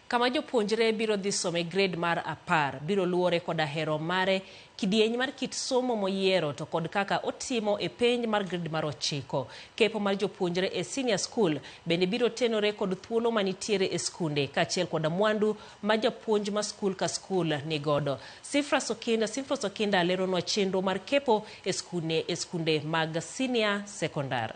Kama jopuonjre biro dhi some grade mar 10 biro luwore koda hero mare, kidieny mar kit somo moyiero to kod kaka otimo e penj mar grade mar 9. Kepo mar jopuonjre e senior school bende biro tenore kod thuolo manitiere e skunde kaachiel koda mwandu ma japuonj ma skul ka skul nigodo. Sifras Okinda, Simfros Okinda leronwa chenro mar kepo e skunde mag senior secondar.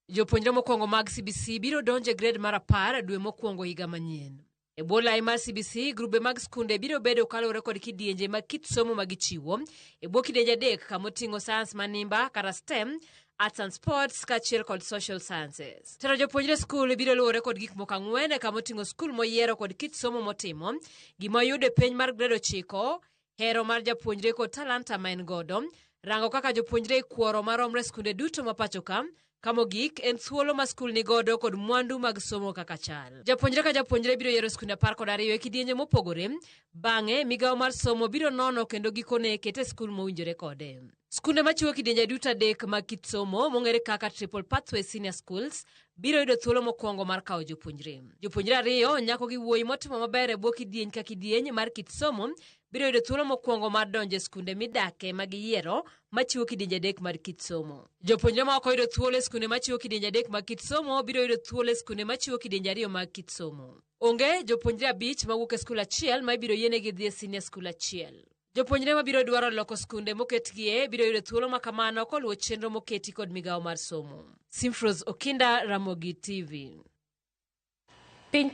Jopuonjre mokwongo mag CBC biro donjo e grade mar 10 dwe mokwongo higa manyien. E bwo lai mar CBC, grube mag skunde biro bedo kaluwore kod kidienje mag kit somo ma gichiwo. E bwo kidienje 3 kamoting'o science manimba kata STEM, arts and sports kaachiel kod social sciences. Tero jopuonjre skul biro luwore kod gik moko 4 kamoting'o skul moyiero kod kit somo motimo, gima oyudo e penj mar grade 9, hero mar japuonjre kod talanta ma en godo, rango kaka jopuonjre ikuoro maromre skunde duto ma pacho ka, kamogik en thuolo ma skul nigodo kod mwandu mag somo kaka chal. Japuonjre ka japuonjre biro yiero skunde 12 e kidienje mopogore, bang'e migawo mar somo biro nono kendo gikone kete skul mowinjore kode. Skunde machiwo kidienje duto 3 mag kit somo mong'ere kaka Triple Pathway Senior Schools biro yudo thuolo mokwongo mar kawo jopuonjre. Jopuonjre 2, nyako gi wuoyi motimo maber e bwo kidieny ka kidieny mar kit somo biro yudo thuolo mokwongo mar donjo e skunde midake ma giyiero machiwo kidienje 3 mar kit somo. Jopuonjre ma ok oyudo thuolo e skunde machiwo kidienje 3 mag kit somo biro yudo thuolo e skunde machiwo kidienje 2 mag kit somo. Onge jopuonjre 5 mawuok e skul achiel ma ibiro yienegi dhi e senior school achiel. Jopuonjre mabiro dwaro loko skunde moketgie biro yudo thuolo ma kamano koluwo chenro moketi kod migawo mar somo. Simfros Okinda, Ramogi TV. Piny